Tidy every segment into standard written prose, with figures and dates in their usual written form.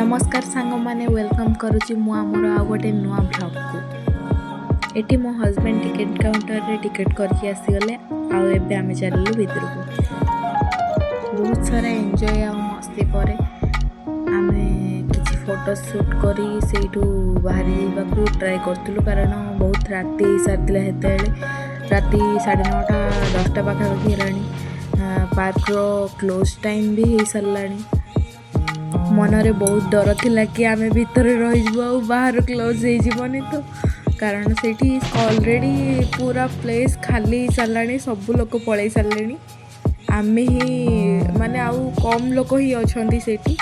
ନମସ୍କାର ସାଙ୍ଗମାନେ, welcome କରୁଛି ମୁଁ ଆମର ଆଉ ଗୋଟେ ନୂଆ ଭ୍ଲଗ୍କୁ। ଏଠି ମୋ ହଜବେଣ୍ଡ ଟିକେଟ୍ କାଉଣ୍ଟରରେ ଟିକେଟ୍ କରିକି ଆସିଗଲେ ଆଉ ଏବେ ଆମେ ଚାଲିଲୁ ଭିତରକୁ। ବହୁତ ସାରା ଏନ୍ଜୟ ଆଉ ମସ୍ତି ପରେ ଆମେ କିଛି ଫଟୋ ସୁଟ୍ କରି ସେଇଠୁ ବାହାରି ଯିବାକୁ ଟ୍ରାଏ କରୁଥିଲୁ, କାରଣ ବହୁତ ରାତି ହେଇସାରିଥିଲା ସେତେବେଳେ। ରାତି 9:30, 10ଟା ପାଖାପାଖି ହେଲାଣି। ପାର୍କର କ୍ଲୋଜ୍ ଟାଇମ୍ ବି ହେଇସାରିଲାଣି। ମନରେ ବହୁତ ଡର ଥିଲା କି ଆମେ ଭିତରେ ରହିଯିବୁ ଆଉ ବାହାର କ୍ଲୋଜ୍ ହେଇଯିବନି ତ, କାରଣ ସେଇଠି ଅଲରେଡ଼ି ପୁରା ପ୍ଲେସ୍ ଖାଲି ହେଇସାରିଲାଣି, ସବୁ ଲୋକ ପଳେଇ ସାରିଲେଣି। ଆମେ ହିଁ ମାନେ ଆଉ କମ୍ ଲୋକ ହିଁ ଅଛନ୍ତି ସେଇଠି।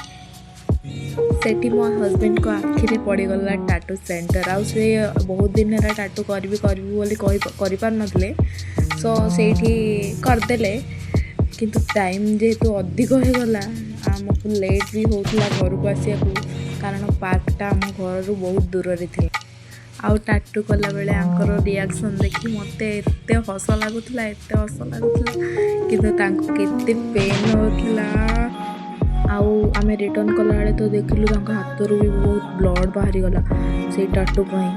ସେଠି ମୋ ହଜବେଣ୍ଡଙ୍କ ଆଖିରେ ପଡ଼ିଗଲା ଟାଟୁ ସେଣ୍ଟର। ଆଉ ସେ ବହୁତ ଦିନ ହେଲା ଟାଟୁ କରିବି କରିବି ବୋଲି କହି କରିପାରୁନଥିଲେ, ସୋ ସେଇଠି କରିଦେଲେ। କିନ୍ତୁ ଟାଇମ୍ ଯେହେତୁ ଅଧିକ ହେଇଗଲା, ଆମକୁ ଲେଟ୍ ବି ହେଉଥିଲା ଘରକୁ ଆସିବାକୁ, କାରଣ ପାର୍କଟା ଆମ ଘରରୁ ବହୁତ ଦୂରରେ ଥିଲା। ଆଉ ଟାଟୁ କଲାବେଳେ ୟାଙ୍କର ରିଆକ୍ସନ୍ ଦେଖି ମୋତେ ଏତେ ହସ ଲାଗୁଥିଲା, ଏତେ ହସ ଲାଗୁଥିଲା, କିନ୍ତୁ ତାଙ୍କୁ କେତେ ପେନ୍ ହେଉଥିଲା। ଆଉ ଆମେ ରିଟର୍ନ କଲାବେଳେ ତ ଦେଖିଲୁ ତାଙ୍କ ହାତରୁ ବି ବହୁତ ବ୍ଲଡ଼୍ ବାହାରିଗଲା ସେଇ ଟାଟୁ ପାଇଁ।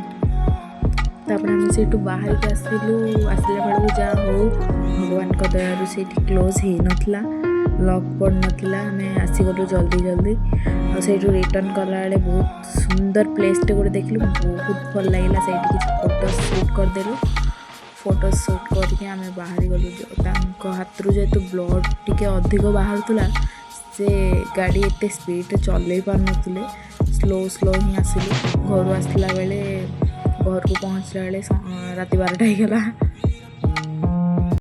ତାପରେ ଆମେ ସେଇଠୁ ବାହାରିକି ଆସିଲୁ। ଆସିଲା ବେଳକୁ ଯାହା ହଉ ଭଗବାନଙ୍କ ଦୟାରୁ ସେଇଠି କ୍ଲୋଜ୍ ହେଇନଥିଲା, ଲକ୍ ପଡ଼ିନଥିଲା। ଆମେ ଆସିଗଲୁ ଜଲ୍ଦି ଜଲ୍ଦି। ଆଉ ସେଇଠୁ ରିଟର୍ନ କଲାବେଳେ ବହୁତ ସୁନ୍ଦର ପ୍ଲେସ୍ଟେ ଗୋଟେ ଦେଖିଲୁ, ବହୁତ ଭଲ ଲାଗିଲା। ସେଇଠି କିଛି ଫଟୋ ସୁଟ୍ କରିଦେଲୁ। ଫଟୋ ସୁଟ୍ କରିକି ଆମେ ବାହାରି ଗଲୁ। ତାଙ୍କ ହାତରୁ ଯେହେତୁ ବ୍ଲଡ଼୍ ଟିକେ ଅଧିକ ବାହାରୁଥିଲା, ସେ ଗାଡ଼ି ଏତେ ସ୍ପିଡ଼ରେ ଚଲେଇ ପାରୁନଥିଲେ। ସ୍ଲୋ ସ୍ଲୋ ହିଁ ଆସିଲୁ। ଘରୁ ଆସିଲା ବେଳେ, ଘରକୁ ପହଞ୍ଚିଲା ବେଳେ ରାତି 12ଟା ହେଇଗଲା।